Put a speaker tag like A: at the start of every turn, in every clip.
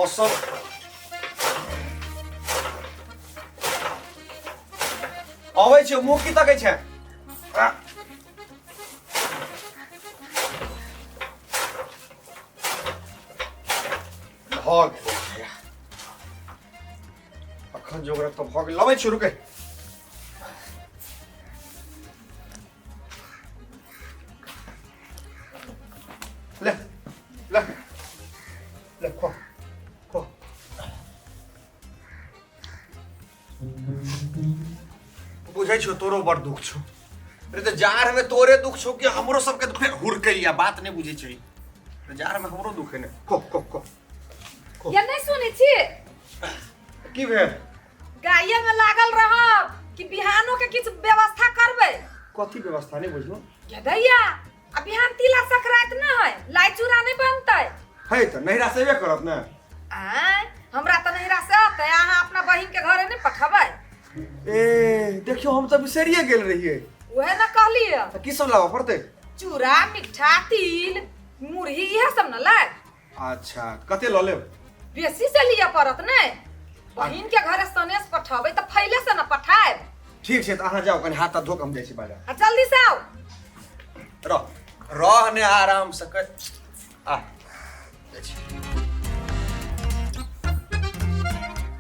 A: मौसम अबै छै मुँह की तकै छै आ। भऽ गेलै भैया। अखन जोगरक तऽ भऽ गेल लबै छी रुकै ले ले ले खो खो बुझै छौ तोरो बड़ दुख छौ अरे तऽ जाड़मे तोरे दुख छौ कि हमरो सबके दुख हुरकैया बात नहि बुझै छै तऽ जाड़मे हमरो दुख है ने खो खो खो
B: ये नहि सुनै छी
A: की भेल
B: गाये में लागल रहब कि बिहानो के किछु व्यवस्था करबै
A: कथी व्यवस्था नहि बुझलहुँ
B: ये दैया आ बिहान तिला संक्रांति न है लाई चूड़ा नहीं बनतै
A: है तऽ नैहरा से एबे करत ने
B: आँय हमरा तऽ नैहरा से अतै अहाँ अपना बहिन के घरे नहि पठबै
A: ए देखियौ हम तऽ बिसरिए गेल रहियै
B: उहे ने कहलियै
A: तऽ की सब लाबऽ पड़तै
B: चूड़ा मिठा तिल मुरही इएह सब ने लाग
A: अच्छा कते लऽ लेब
B: बेसी से लिअ पड़त ने बहिन के घरे सनेस पठबै तऽ फैले से ने पठायब
A: ठीक छै तऽ अहाँ जाउ कनि हाथ ताथ धो कऽ हम जाइ छी बाजार
B: आ जल्दी से आउ
A: रह रह ने आराम से कर आ जाइ छी।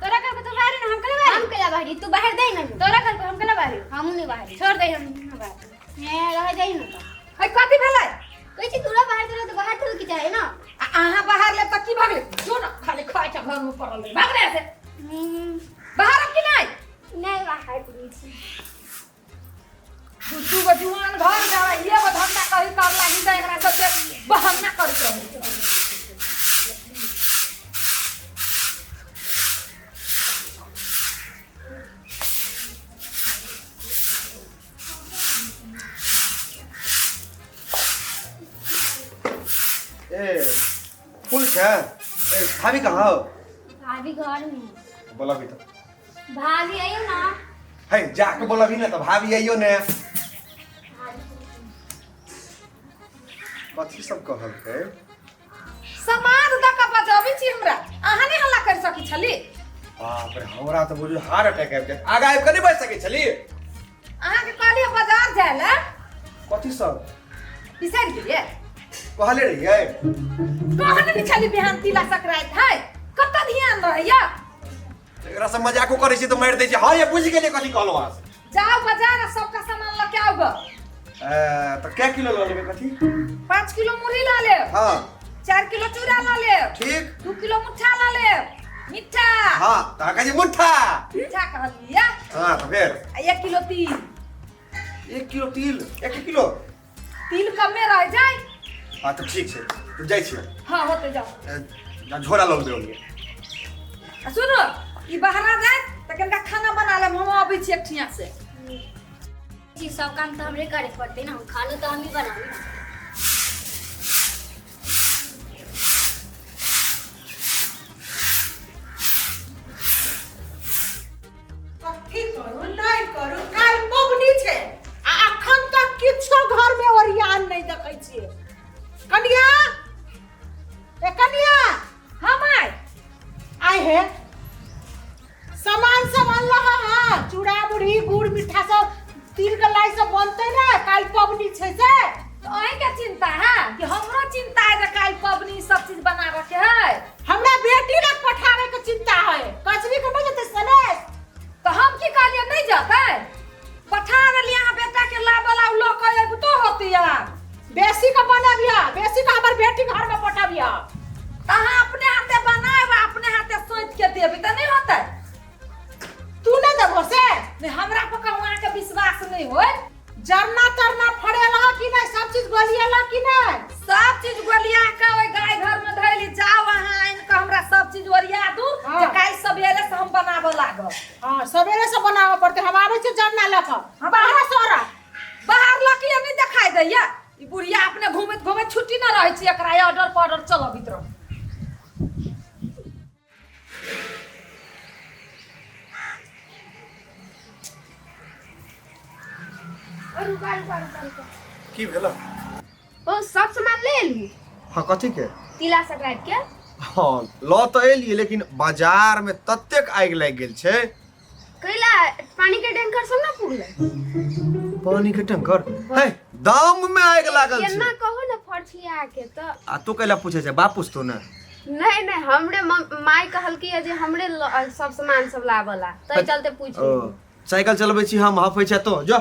C: तोरा घर के तो बाहर ना हम कला बाहर
D: हम केला बाहरी तू बाहर दे ना
C: तोरा घर के हम कला बाहर
D: हम नहीं बाहरी
C: छोड़ दे हम ना बाहर
D: मैं रह जाई ना तो
B: है कथी भेलै
D: कहै छी तोरा बाहर तोरा तो बाहर तो की चाहे ना
B: आ अहाँ बाहर लेब तऽ की भऽ गेलै जो ने खाली खाइ के घर में पड़ल रही भाग रे से बाहर आब कि नहि
D: नहीं बाहर नहीं छी
B: दू दू गो जुआन घर में आबै एगो धंधा कही कर लागी तऽ एकरा सबके बहाना करैत रहै
A: ए फूल छै ए भाभी कहाँ हो
D: भाभी घर में
A: बोलबी तऽ
D: भाभी आइयो ना
A: है जाके बोलबी ने तऽ भाभी आइयो ने कथी सब कहलकै
B: समाज दऽ कऽ बजबै छी हमरा अहाँ नहि हल्ला करि सकै छली
A: बाप रे हमरा तऽ बुझू हार्ट अटैक आबि जायत आगा आबि कऽ नहि बाजि सकै छली
B: अहाँके कहलियै बाजार जाय लए
A: कथी सब
B: बिसरि गेलियै
A: कहले रहियै
B: कहने नहि छली बिहान तिला संक्रांति है कतऽ ध्यान रहैया
A: एकरा से मजाको करै छी तऽ मारि दै छी हँ ये बुझि गेलियै कथी कहलहुँ अहाँ से
B: जाओ बाजार आ सबका सामान लऽ के आउ गऽ
A: तऽ कै किलो लऽ लेबै कथी
B: 5 किलो मुरही लऽ लेब
A: हँ
B: 4 किलो चूड़ा लऽ लेब
A: ठीक
B: 2 किलो मुठ्ठा लऽ लेब मिठ्ठा
A: हँ तऽ अहाँ कहै छी मुठ्ठा
B: मिठ्ठा कहलियै
A: हँ तऽ फेर
B: आ 1 किलो तिल
A: 1 किलो तिल 1 किलो
B: तिल कमे रह जाय
A: हँ तऽ ठीक छै तऽ जाइ छियै
B: हाँ होते जाओ
A: झोरा लऽ लेबै ओहिमे
B: आ सुनो ई बहरा जाय तऽ कनिका खाना बना लेब हम अबै छी एक ठिया से
D: जी सब काम तो हमरे करे पड़ते ना हम खानो तो हम ही बनाबी ना
E: कथी करू नहि करू काल्हि पबनी छै आ अखन तक किछो घरमे ओरियान नहि देखै छियै कनिया ए कनिया
B: हाँ माय
E: आइ हे सामान सब अनलह हँ चूड़ा मुरही गुड़ मिठा सब तिल के लाई सब बनतै ने काल्हि पबनी छै से
B: तो अहीं के चिंता है कि हमरो चिंता है जे काल्हि पबनी सब चीज बनाबऽ के है
E: हमरा बेटी लग पठावे के चिंता है कचरी के नहीं जेतै सनेश
B: तो हम की कहलियै नहीं जतै पठा देलियै अहाँ बेटा के लाबऽ ला लऽ कऽ अबितो होती यार
E: बेसी के बनबिया बेसी के हमर बेटी घर में पठबिया
B: तऽ अहाँ अपने हाथे बनायब आ अपने हाथे सौंप के देबै तऽ नहि होतै
E: तू नहीं देबो से
B: नहि हमरा पर कहूँ अहाँके विश्वास नहि होय
E: जरना तरना फड़ेला कि नहीं सब चीज गोलिएला कि नहीं
B: सब चीज गोलिया के ओहि गाय घर में धैली जाओ अहाँ आनि कऽ हमरा सब चीज ओरिया दू जे काल्हि सवेरे से हम बनाबऽ लागब
E: हाँ सवेरे से बनावे पड़ते हम आबै छी जरना लऽ कऽ
B: हाँ,
E: बाहर से औरा
B: बाहर लऽ के नहि देखाइ दैया ई बुढ़िया अपने घूमैत घूमैत छुट्टी न रहै छै एकरा ऑर्डर पर ऑर्डर चलबैत रहू
D: रुका रुका रुका रुका
A: की भेल
D: ओ सब सामान ले एलही
A: हँ कथी के
D: तिला संक्रांति के
A: हाँ लऽ तऽ एलियै लेकिन बाजार में ततेक आगि लागि गेल छै।
C: कैला पानी के टैंकर सब ना पुगलै?
A: पानी के टैंकर है दाम में आगि लागल छै।
C: केना कहो ना फरछिया के तऽ।
A: आ तू कैला पूछे छै बाप पूछतो ने?
C: नहीं नहीं हमरे माय कहलकी है जे हमरे सब सामान सब लाबला तै चलते पूछ।
A: ओ साइकिल चलबै छी हम हफै छै तो जो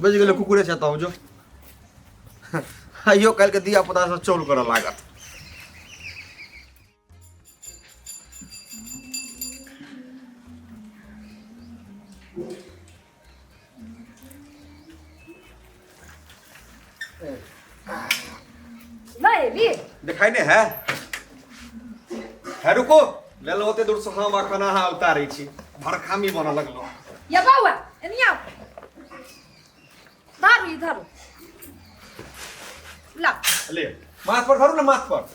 A: बुझि गेलै कुकुरे छै तो जो आइयो काल्हि के दिया पुता सब चौल करऽ लागत।
B: नहीं एली
A: देखाई नहीं है है रुको ले लो ओते दूर से हम अखन अहाँ उतारै छी भरखामी बनऽ लगलो।
B: ये बौआ एनी आओ धरू ई धरू ला
A: ले माथ पर धरू ना माथ पर।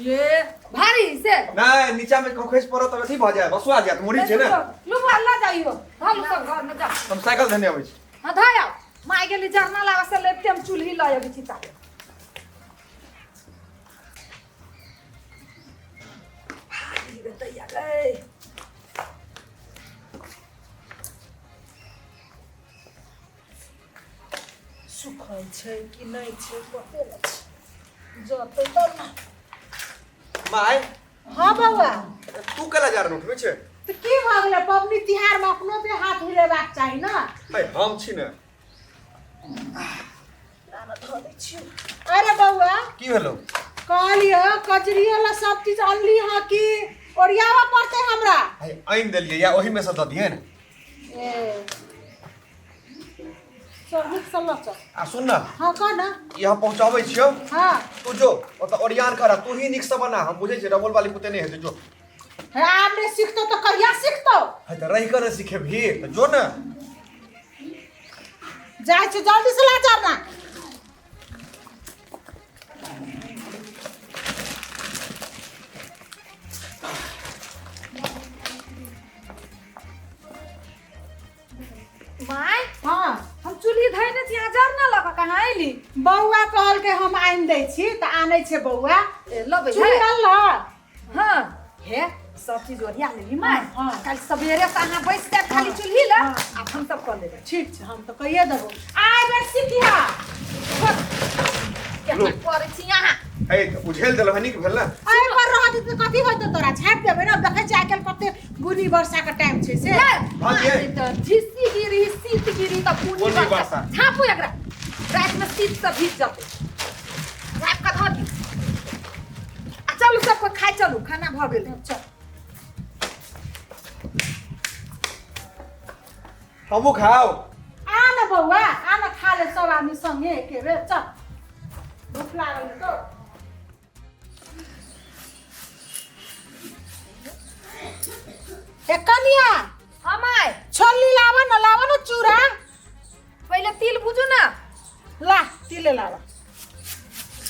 B: ये भारी से
A: नहीं नीचा में खसि पड़त तब अथी भऽ जायत बसुआ जायत मुड़ी छै ने।
B: लू ला जाइयो धरू सब घर में जा।
A: हम साइकिल धने अबै छी।
B: हां धर आओ माय गेली जरना लावा से लेते हम चूल्ही लऽ अबै छी ताके। भारी रे दैया गै।
E: सुखल छै कि नहि छै पते नहि छै जतै तब ने।
A: माय।
E: हाँ बौआ।
A: तू केला जा रहल उठबै छै?
E: तऽ की भऽ गेलै पबनी तिहारमे अपनो पे हाथ हिलेबाक चाही ने।
A: है हम छी ने।
E: धऽ दै छियौ। अरे बौआ
A: की भेलौ?
E: कहलियौ कजरी वाला सब चीज अनली हँ कि ओरियाबऽ पड़तै हमरा?
A: है आनि देलियै या ओहि में से दऽ दियै ने।
E: ए चल नीक से लऽ चल।
A: आ सुन ना।
E: हाँ कह ना।
A: ई हम पहुँचाबै छियौ।
E: हाँ
A: तू जो ओतऽ ओरियान कर तू ही नीक से बना हम बुझै छियै रबोल वाली पुते नहि हेतै जो।
E: हे आब नहि सिखतौ तऽ कहिया सिखतौ?
A: है तऽ रहि कऽ ने सिखेबही तऽ जो ने।
E: जाइ छी जल्दी से ला जा ना।
B: My
E: हाँ
B: हम चूल्ही धैने छी अहाँ जरना लऽ कऽ कहाँ अयली?
E: बौआ कहलकै हम आनि दै छी तऽ आनै छै बौआ।
B: ए लबै
E: चूल्ही
B: है
E: अनलह?
B: हाँ हे सब चीज ओरिया लेली my.
E: हाँ।
B: काल्हि सवेरे से अहाँ बैस जायब खाली चूल्ही लग
E: हाँ।
B: आ हम सब कऽ लेबै।
E: ठीक छै हम तऽ कहिए देबौ आइ बेर सिखिहा।
B: केना करै छी अहाँ?
A: है तऽ उझेल देलहुँ नीक भेल ने।
E: एहि पर रह जेतै तऽ कथी होतै तोरा? झाँपि देबै ने देखै छियै आइ काल्हि कते बुनी वर्षा के टाइम छै से।
A: भागिए।
B: झिस्सी गिरी शीत गिरी तऽ बुनी
A: बुनी
B: वर्षा।
A: वर्षा।
B: झाँपू एकरा राति में शीत से भीज जेतै। झाँपि कऽ धऽ दियौ आ चलू सबके खाइ चलू खाना भऽ गेलै।
E: चल
A: हमहूँ खाउ।
E: आ न बौआ आ न खा ले सब आदमी संगे एके बेर चल भूख लागल है तो। ए कनिया।
B: हाँ my.
E: छोलनी लावा न लावा न चूड़ा।
B: पहिले तिल भुजू ना।
E: ला तिल लावा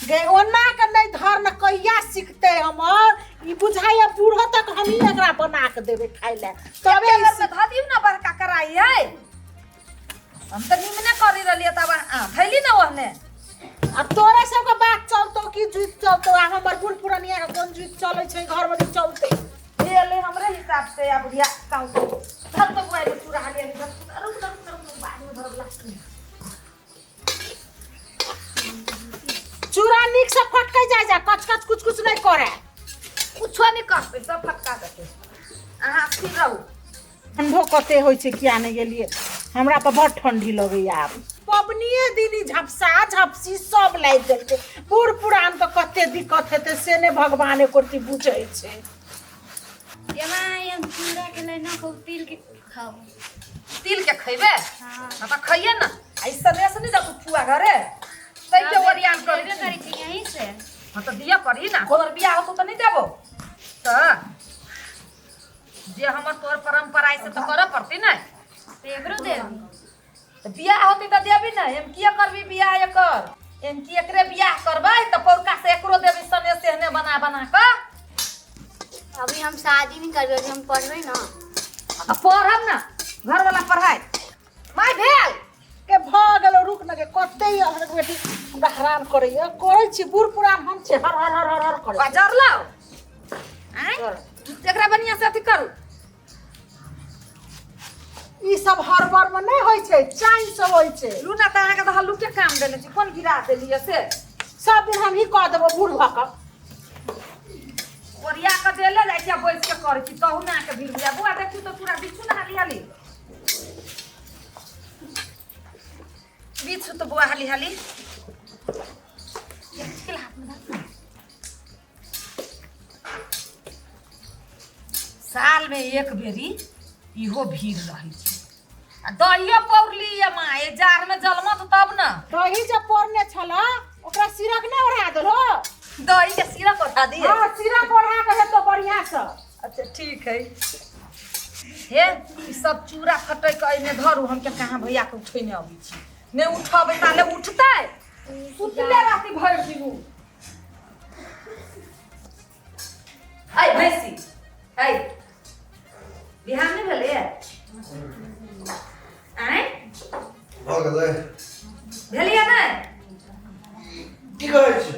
E: गे ओना के नहीं धर न कहिया सिखते हमर ई बुझाइया बूढ़ो तक हम ही एकरा बना के देबै खाइ ले तबे ई
B: में धऽ दियौ ना बड़का कराई है। हम तऽ निमने करी रहलियै तब अहाँ थैली ना ओहने।
E: अब तोरा सबके बात चलतो कि जुइत चलतो आ हमर बूढ़ पुरनिया के कोन जुइत चलै छै घर में चलते।
B: ले हमरे हिसाब से आ बुढ़िया कहू धर तो बुआई चूड़ा ले रुक रुक रुक रुक बाद में धरब लास्ट में।
E: चूड़ा नीक से फटकै जाय जा कच कच कुछ कुछ नहीं करे।
B: कुछो नहीं करतै सब फटका देतै अहाँ स्थिर रहू।
E: ठंडो कते होइ छै किया नहि गेलियै हमरा तऽ बड़ ठंडी लगैया आब। पबनिए दिन ई झपसा झपसी सब लागि देलकै बूढ़ पुरान के कते दिक्कत हेतै से नहि भगवान एको रत्ती बुझै छै।
D: ये माय हम चूड़ा के ले ना खाऊ तिल के खाऊ।
B: तिल के खैबे?
D: हाँ।
B: हाँ तऽ खइए ना। आ सनेस नहीं जातू फुआ घरे तै के ओरियान करै
D: देबे
B: छी।
D: करै छी यहीं से।
B: हाँ तऽ दिअ पड़ी ना तोहर बियाह होतौ तऽ नहीं देबौ तऽ जे हमर तोहर परंपरा है से तऽ करऽ पड़तै ने।
D: तऽ एकरो देबी?
B: तऽ बियाह होतै तऽ देबी ने एम किया करबी बियाह एकर एम की एकरे बियाह करबै तऽ पौरका से एकरो देबी सनेस एहने बना बना कऽ।
D: अभी हम शादी नहीं करबै अभी हम पढ़बै ना।
B: आ पढ़ब ना घर वाला पढ़ाई my भेल
E: के भऽ गेलो रुक न गे कते अहाँके बेटी हमरा हैरान करैया करै छी बूढ़ पुरान हम छी हर हर हर हर हर करै।
B: बाजार लाओ। आँय एकरा बढ़िया से अथी करू।
E: ई सब हड़बड़ में नहीं होइ छै, चाइन से होइ छै।
B: लू ना तऽ अहाँके तऽ हल्लुके काम देने छी, कोन गिरा देलियै से?
E: सब दिन हम ही कऽ देबो बूढ़ भऽ कऽ।
B: ओरिया कऽ देले जाइ छी आ बैस के करै छी, तहू ना के भीड़ बुझा। बौआ देखियौ तऽ पूरा बिछू ने हाली हाली। बिछू तऽ बौआ हाली हाली। साल में एक बेरी इहो भीड़ रहै छै। आ दहियो पौरली ये माँ, ए जाड़ में जलमत तब न।
E: दही जे पौरने छल ओकरा सिरक नहि ओढ़ा देलहो?
B: दही के सिरक ओढ़ा दिए?
E: हाँ, सिरक ओढ़ा के हेतौ बढ़िया से।
B: अच्छा ठीक है। हे ई सब चूड़ा फटैक एहिमे धरू, हम के कहाँ भैया के उठेने अबै छी। नहि उठबै ताले उठतै, सुतले रहती भरि दिन उ। ऐ भैंसी, ऐ बिहान नहि भेलैए? आँय
A: भऽ गेलै।
B: भेलैए नहि?
A: की कहै छी?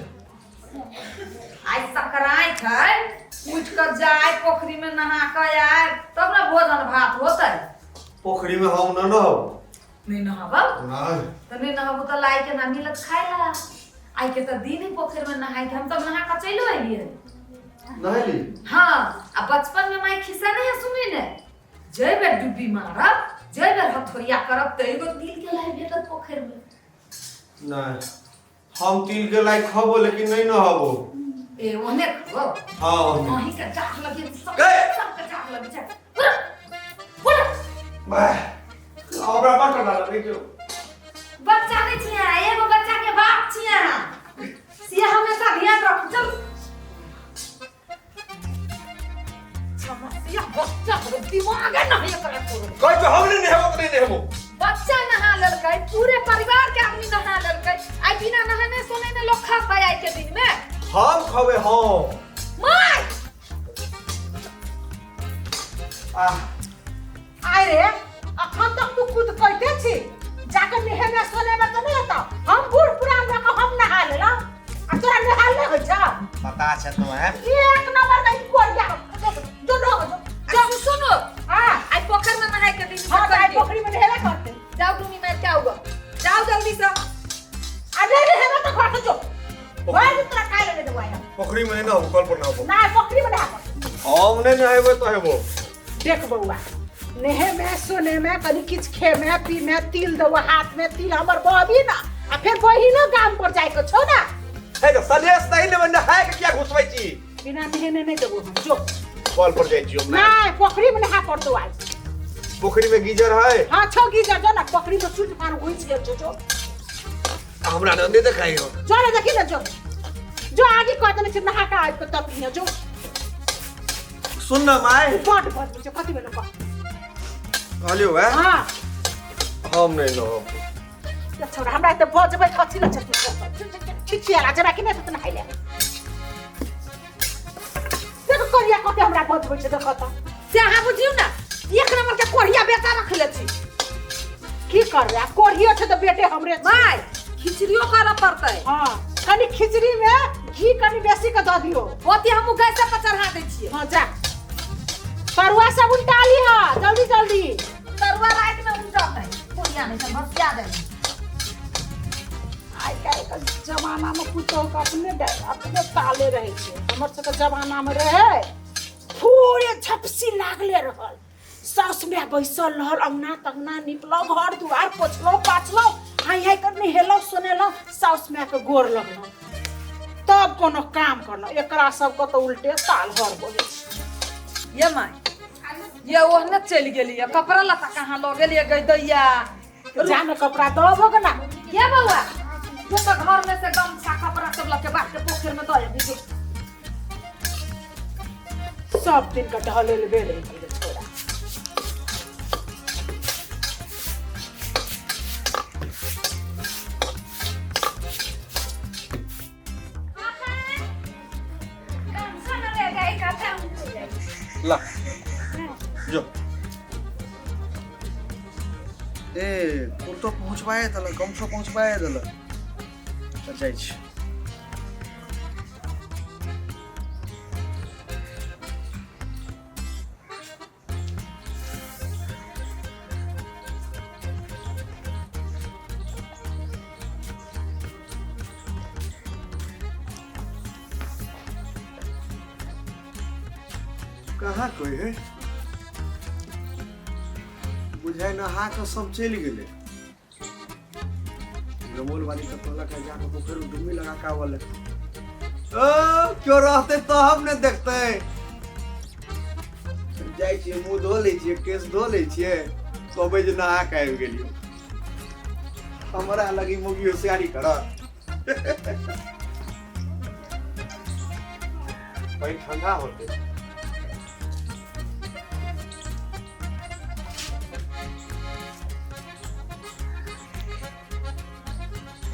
B: आइ सकराइत है, उठि कऽ जाय पोखरि में नहा कऽ आयब तब ने भोजन भात होतै।
A: पोखरि में हम न नहब।
B: नहि नहबब?
A: नहि।
B: तऽ नहि नहबू तऽ लाइ के ना मिलत खाय ला। आइ के तऽ दिन ही पोखरि में नहाय के, हम तब नहा कऽ चलि एलियै।
A: नहेली?
B: हाँ, आ बचपन में माय खिस्सा नहीं है सुनी ने, जै बेर डुब्बी मारब, जै बेर हथोरिया करब तऽ एगो तिल के लाइ भेटत पोखरि में।
A: नहि, हम तिल के लाइ खबो लेकिन नहीं नहबो।
B: ए ओहने खबो?
A: हाँ ओहने।
B: अहीं के चाट लगे सब,
A: गए।
B: सबके चाट लगे छै। उठ, उठ।
A: बाह, हमरा बड़ ठंडा लगै छौ।
B: बच्चा नहीं छियै, एगो बच्चा के बाप छियै अहाँ, से हमेशा ध्यान रखू। चल समस्या बच्चा के दिमागे नहीं एकरा कोनो।
A: कहै छौ हम नहि नहेबो तऽ नहि नहेबो।
B: बच्चा नहा लेलकै, पूरे परिवार के आदमी नहा लेलकै। आइ बिना नहेने सोनेने लोग खा आइ के दिन में।
A: हम खबे हम।
B: माय
A: आह
E: आय रे, अखन तक तू खुद कहते छी जाके नहेने सोनेमे तऽ नहि हेतौ। हम बूढ़ पुरान भऽ कऽ हम नहा लेलहुँ आ तोरा नहायल नहि होइ छौ?
A: पता छै तो है।
E: एक नंबर का ई कोरिया जो जो जो
B: आ सुनो,
E: हाँ
B: आइ पोखरि में नहाय के दिन।
E: हाँ, तऽ आइ पोखरि में नहेबे करतै।
B: जाओ डूमी मार के आओ, जाओ जल्दी से।
E: आ नहि नहेबे तऽ घर से जो, भरि दिन तोरा खाय लए नहि देबो आइ हम।
A: पोखरि में नहि नहबो, कल पर नहबो।
E: नहि, पोखरि में नहा पड़तै।
A: हम नहि नहेबै तऽ हेबो।
E: देख बौआ, नहेमे सोनेमे कनि किछु खेमे पीमे, तिल देबो हाथमे तिल, हमर बहबी ना आ फेर बहिनो गाम पर जाइके छौ ना।
A: हे तऽ सलेश नहीं लेबै, नहाय के किया घुसबै छी?
E: बिना नहेने नहि देबो हम, जो।
A: कल पर जाइ छी हम।
E: नहि, पोखरि में नहा पड़तौ आज।
A: पोखरि में गीजर है?
E: हाँ छौ गीजर, जो ना पोखरि में चूट फान घुसि गेल छौ, जो।
A: हमरा नहीं देखाई हो।
E: जो ना देखी ना, जो जो आगे कह देने छी नहा के आबि के तब लिहे, जो।
A: सुन ना my.
E: बड बजबै छै, कथी भेलो कह?
A: कहलियौ है।
E: हाँ।
A: हम नहीं नहब।
E: छोरा, हमरा तऽ बजबै कथी लए छै? तू छिछियाला जेबा कि नहि तऽ नहाय ले। देखो कोरिया कते हमरा बजबै छै, देखो तऽ।
B: से अहाँ बुझियौ ने, एक नंबर के कोढ़िया बेटा रखले छी।
E: की करबै, आ कोढ़ियो छै तऽ बेटे हमरे छै।
B: माय खिचड़ियो करऽ पड़तै।
E: हाँ, कनि खिचड़ी में घी कनि बेसी के दऽ दियौ।
B: ओते हमहूँ गैसे पर चढ़ा दै छियै।
E: हाँ जा, तरुआ सब उल्टा लिह जल्दी जल्दी।
B: तरुआ राति में उल्टतै, कोढ़िया नहि तऽ भसिया देबै।
E: आइ काल्हिके जमानामे पुतोहुके अपने अपने ताले रहै छै। हमर सबके जमानामे रहै पूरे झपसी लागले रहल, साउस माय बैसल रहल, अंगना तंगना निपलहुँ, घर दुआर पोछलहुँ पाछलहुँ, हाइ हाइ कर नहेलहुँ सोनेलहुँ, साउस मायके गोर लगलहुँ, तब कोनो काम करलहुँ। एकरा सबके तऽ उल्टे ताल हर बहै छै।
B: ये my, ये ओहने चलि गेलियै, कपड़ा लत्ता कहाँ लऽ गेलियै गै दैया?
E: जा ने कपड़ा दऽ भऽ ना।
B: ये बौआ, जो तऽ घर में से गमछा कपड़ा सब लऽ के बाट के पोखरि में दऽ अबही जो।
E: सब दिन के टहले ले रहि गेलै छोरा।
A: ला जो ए कुर्तो पहुँचबाए देलक, गमछो पहुँचबाए देलक, तऽ जाइ छी। कहाँ कोई है बुझाइ नहा कऽ सब चलि गेलै। रमोल वाली तऽ कहलक है जाकऽ पोखरि में डुबकी लगा के आवल। ओ क्यों रहते तो हम ने देखते। जाइ छियै, मुँह धो लै छियै, केश धो लै छियै, कहबै जे नहा कऽ आबि गेलियै। हमरा लगी मौगी होशियारी करत। पानि ठंडा होतै।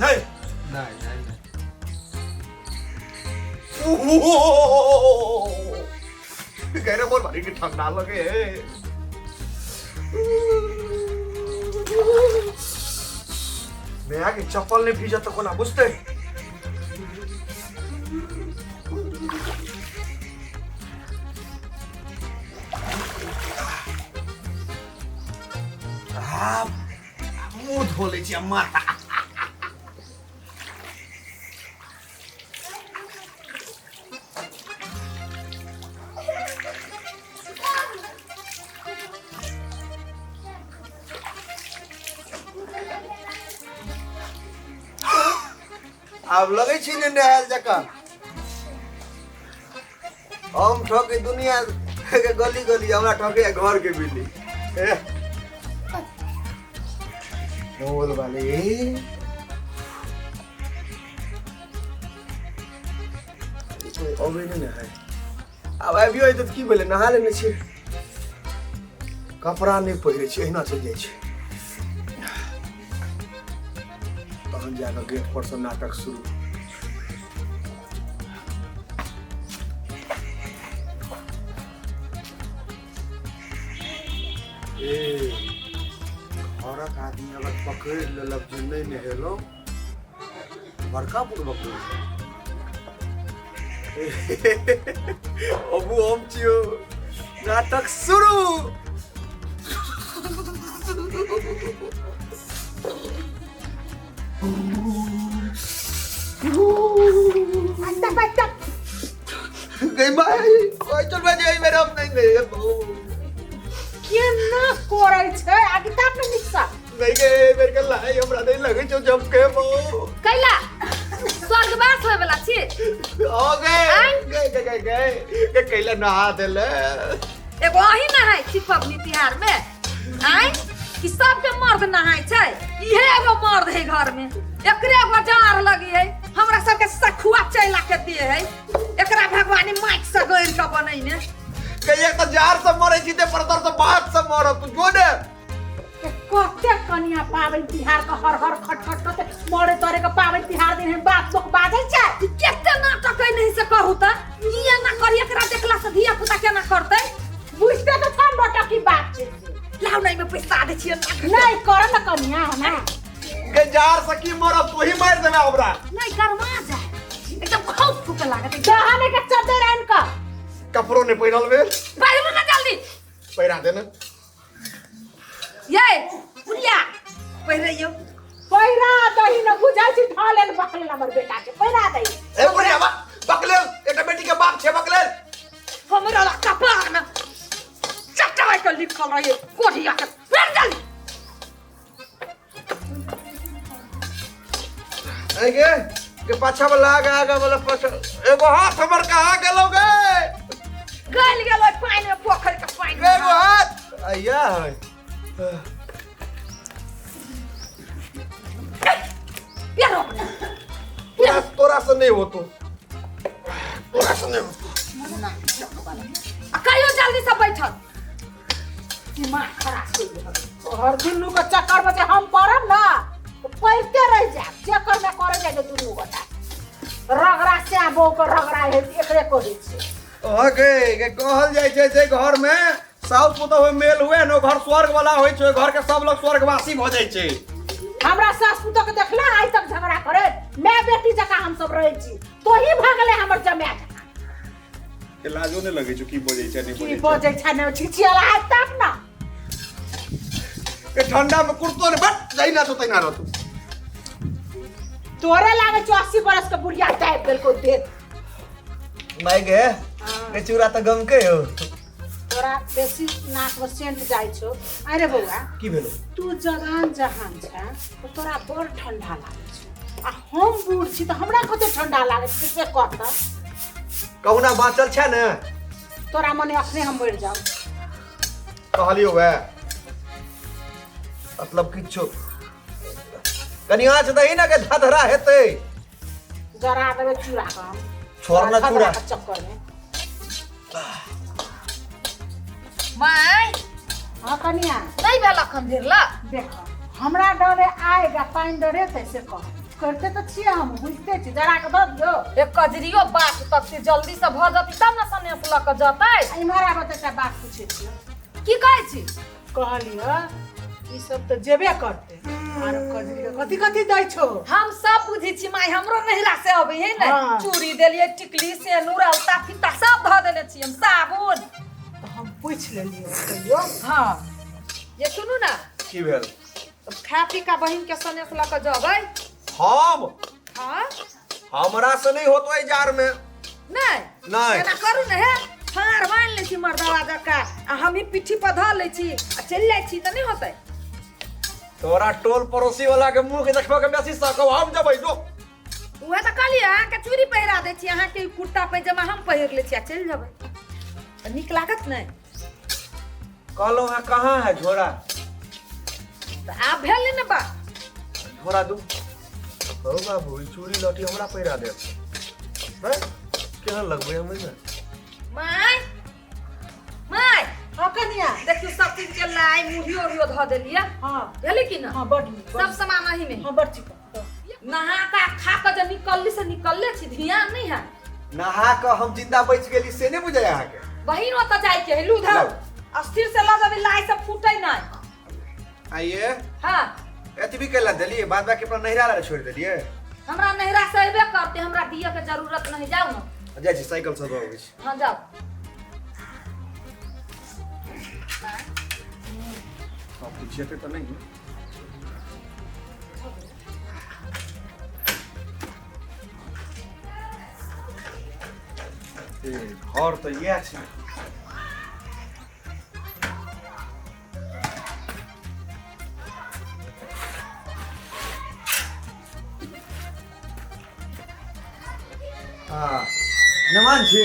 A: नहीं नहीं नहीं नहीं। गहरे बोल भारी की ठंडा लगे है। नया के चप्पल नहीं भीजत तो कोना बुझते। आब मुंह धो लै छी माथा। आब लगै छी ने नहायल जकाँ। हम ठके दुनिया के गली गली, हमरा ठके घर के बिल्ली। मोल वाले कोई अबै नहि ने है। आब आबियो तऽ की भेलै, नहा लेने छी, कपड़ा नहि पहिरै छी, एहिना चलि जाइ छी। तहन जाकऽ गेट पर से नाटक शुरू। ए घरक आदमी अगर पकड़ि लेलक जे नहि नहेलहुँ, बड़का बुड़बक। अबू हम छियौ, नाटक शुरू। गई भाई, कोई चल बजे मेरा नहीं नहीं
E: केना करै छै आगे ताप ने निकसा
A: नहीं गे मेरे के लाई हमरा नहीं लगे छौ जम के बहु।
C: कैला स्वर्गवास होय वाला छी
A: हो गए गए गए गए के कैला नहा देले।
B: एगो अही नहाय छी पबनी तिहार में आय कि सबके मर्द नहाय छै, इहे एगो मर्द है घर में, एकरे एगो जार लगी है, हमरा सबके सखुआ चैला के दे है, एकरा भगवानी माइक से गैर के बनैने।
A: कहिया तऽ जार से मरै छी ते पर से बात से मरब तू जो ने।
E: कते कनिया पाबनि तिहार के हर हर खट खट कते मरे तरे के पाबनि तिहार दिन हम बात लोक बाजै छै।
B: केते नाटक है नहीं से कहू त ई एना करी, एकरा देखला से धिया पुता केना करतै?
E: बुझते तऽ छन नटकी बात छै।
B: लाउ नहीं में पैसा दे छियै
E: नहीं कर न कनिया ना
A: के जार से की मरब तू ही मार देना हमरा।
B: नहीं गरमा जाए एकदम खौफ फूके लागत।
E: दहने के चद्दर आन के
A: कपड़ो नहीं पहिरल भेल,
B: पहिरू ना जल्दी
A: पहिरा दे ना।
B: ये बुढ़िया पहिरैयो
E: पहिरा दही न बुझाइ छी ढालेल बकलेल हमर बेटा के पहिरा दही।
A: ए बुढ़िया बकलेल एकटा बेटी के बाप छै बकलेल।
B: हमरा ला कपार में चटाई के लिखल रहे कोढ़िया के फेर जल्दी।
A: ए गे के पाछा वाला आगा आगा वाला पाछा एगो हाथ हमर कहाँ गेलौ गे?
B: गल गेलो पानि में, पोखरि के पानि में।
A: एगो हाथ अइया है। तोरा से नहीं होतो, तोरा से नहीं होतो।
B: कहियो जल्दी से बैठल, दिमाग खराब हो गेल।
E: तोहर दुनू के चक्कर में हम पड़ब ना तो पड़ते रह जाब, चक्कर में करे जाए दुनू गोटा रगड़ा से बो के रगड़ा है एकरे कहै छै।
A: ओके के कहल जाइ छै जे घर में साउस पुतोह मेल हुए न घर स्वर्ग वाला होइ छै, घर के सब लोग स्वर्गवासी भ जाइ छै।
E: हमरा सास पुतोह के देखला आइ तक झगड़ा करे, मैं बेटी जकाँ हम सब रहै छी, तोही भगले हमर जमाय जकाँ।
A: के लाजो नै लगै छौ की बजै छै नै
E: की बजै छै नै छिछियाला आइ तक ना।
A: के ठंडा में कुर्तो ने बट जइना तो तैना रहतौ।
E: तोरे लागे छौ 80 बरस के बुढ़िया टाइप देलको देत।
A: माय गे के चूड़ा त गमके हो।
E: तोरा बेसी नाक में सेंट जाइ छौ। अरे बौआ,
A: की भेलो?
E: तू जवान जहान छ तऽ तोरा बड़ ठंडा लागै छौ, आ हम बूढ़ छी तऽ हमरा कते ठंडा लागै छै से कह तऽ।
A: कहुना बाँचल छै ने?
E: तोरा मने अखने हम मरि जाउ।
A: कहलियो वएह मतलब किछो कनि आँच दही ने के धधरा हेतै।
E: जरा देबै चूड़ा के हम।
A: छोड़ ना
E: धधरा
A: चूड़ा।
E: के चक्कर में।
B: माय।
E: हाँ कनिया।
B: नहीं भेल अखन भिरला।
E: देख, हमरा डरे आएगा पानि डरे ते से कह करते तऽ छियै, हम बुझते छी, जरा के दऽ दियौ।
B: एक कजरियो बात तक से जल्दी से भऽ जतै तब ने सनेस लऽ कऽ जतै।
E: आ इम्हर आबऽ तऽ एकटा बात पूछै छियौ।
B: की कहै छी?
E: कहलियौ ई सब तऽ जेबे करतै, आरो कजरी के कथी कथी दै छौ?
B: हम सब बुझै छी माय, हमरो नहिरा से अबै है ने।
E: हाँ।
B: चूड़ी देलियै, टिकली, सेनुर, अलता फीता सब धऽ देने छी हम, साबुन।
E: तऽ हम पूछि लेलियौ कहियो।
B: हाँ ये सुनू ना।
A: की भेल?
B: तब खा पी का बहिन के सनेस लऽ कऽ जबै।
A: हम?
B: हाँ।
A: हमरा से नहीं होतो एहि जार में।
B: नहीं?
A: नहीं।
B: एना करू ने हे, फाड़ बान्हि लै छी मर्दवा जकाँ आ हमही पिट्ठी पर धऽ लै छी आ चलि जाइ छी तऽ नहि होतै?
A: तोरा टोल पड़ोसी वाला के मुंह के देखबा के बेसी सकौ, हम जबै जो।
B: उएह तऽ कहलियै, अहाँके चूड़ी पहिरा दै छी, अहाँके ई कुर्ता पैजामा हम पहिर लै छी आ चलि जेबै तऽ नीक लागत नहि?
A: कहलहुँ है कहाँ है झोरा?
B: तऽ आब भेल ने बात।
A: झोरा दू। हौ बाबू, ई चूड़ी लहठी हमरा पहिरा देत हैं? केहन लगबै हम एहिमे?
B: माय, माय।
E: हाँ कनिया।
B: देखियौ, सब चीज के लाइ मुढ़ियो उढ़ियो धऽ देलियै।
E: हाँ।
B: भेलै कि ना?
E: हाँ, बड नीक, बड
B: सब
E: नीक।
B: सामान एही में।
E: हाँ, बड चिकन।
B: नहा कऽ खा कऽ जे निकलली से निकलले छी, ध्यान नहीं है।
A: नहा कऽ हम जिंदा बचि गेली से नहि बुझाय अहाँके।
B: बहिन ओतऽ जाइके है, लू धर।
A: लाउ।
B: अस्थिर से लऽ जेबै, लाइ सब फूटै नहि।
A: आइए।
B: हाँ।
A: एतबी कैला देलियै, बाद बाकी अपना नहिरा लए छोड़ि देलियै।
B: हमरा नहिरा से अयबे करते, हमरा दिअ के जरूरत नहीं, जाउ ने।
A: जाइ छी, साइकिल से दऽ अबै छी।
B: हाँ जाउ।
A: सब किछु हेतै तऽ नहि। ए, घर तऽ इएह छै। हाँ नमान छी।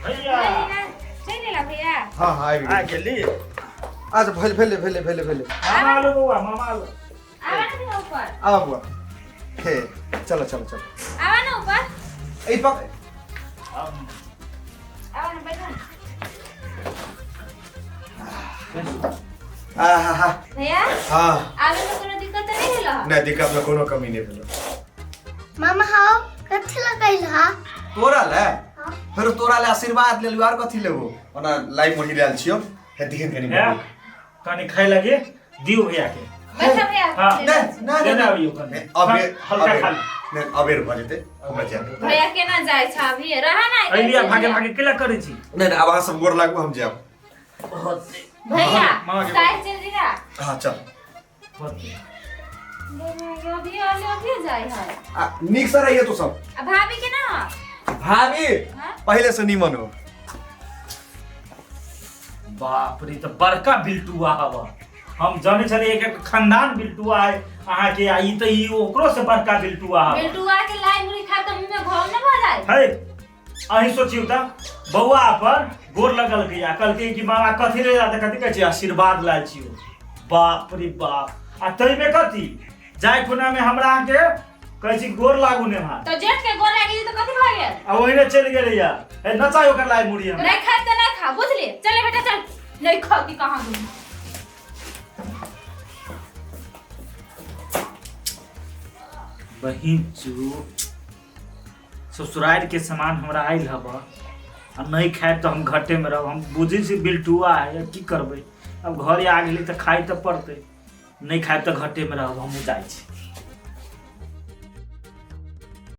F: भैया।
C: चलि एला भैया?
A: हाँ हाँ, आबि
F: आ
A: गेली।
F: गेली।
A: अच्छा, भेल भेले भेले भेले भेले।
F: मामा आलो बौआ, मामा आलो।
C: आवा ना भैया ऊपर।
A: आब बुआ, हे चलो चलो चलो।
C: आवा ना ऊपर।
A: ई पक
C: आवा ना, बैठो ना।
A: आ हा हा।
C: भैया।
A: हाँ।
C: आवे में कोनो दिक्कत त नहीं भेल?
A: नहीं, दिक्कत में कोनो कमी नहीं भेलो।
D: मामा, हाँ, कथी लगैल हा?
A: तोरा ले फेर, तोरा ले आशीर्वाद लेलु, आर कथी लेबो? ओना लाई मुढ़ी लायल छियो, हे दिहन कनी।
F: हे, कनी खाय लगे दियौ भैया के।
C: बैठो भैया।
F: हाँ।
A: नहीं नहीं।
F: लेने
A: नहीं।
F: आबियौ कनी।
A: नहीं, अबेर
F: हल्का
A: अबेर
F: खा ले।
A: नहीं, अबेर भऽ जेतै, हमरा जाय दे।
C: भैया केना जाइ छ अभी, रह ना।
F: अइलिया भागे भागे केला करै छी?
A: नहीं नहीं, अब अहाँ सब गोर लागू, हम जायब।
C: भैया।
F: मामा के-
C: काहे चल जी ना।
A: हाँ चल।
C: अभी आले, अभी जाइ है।
A: आ नीक से रहिए तू सब।
C: आ भाभी के ना?
A: भाभी।
C: हाँ?
A: पहले से नीमन हो।
F: बाप रे, तऽ बड़का बिल्टुआ हवा। हम जानै छलियै एक एक खानदान बिल्टुआ है अहाँके, आ ई तऽ ई ओकरो से बड़का बिल्टुआ हवा।
C: बिल्टुआ के लाई मुड़ी खा त मुंह में घाव न भ जाए?
F: है, अहीं सोचियौ तऽ बौआ पर गोर लगलकै आ कहलकै कि मामा कथी ले जाते, कथी कहै छै, आशीर्वाद लायल छियौ। बाप रे बाप, आ ताहिमे कथी जाय खुना में हमरा अहाँके कहै छी गोर लागू ने भात।
C: तो जेठ के गोर लागि गेली त कथी भ गेल?
F: आ ओहिने चलि गेलैया। हे, नचाइ ओकर लाई मुड़ी हम।
C: नहीं खाए त नहीं खा, बुझली? चले बेटा चल, नहीं खाती कहां दूं।
F: बहिन चू, ससुराल के सामान हमरा आयल हब आ नहीं खायब तऽ हम घटे में रहब। हम बुझै छी बिल्टुआ है, की करबै, अब घरे आ गेली तऽ खाइ तऽ पड़तै। नहीं खायब तऽ घटे में रहब, हमहूँ जाइ छी।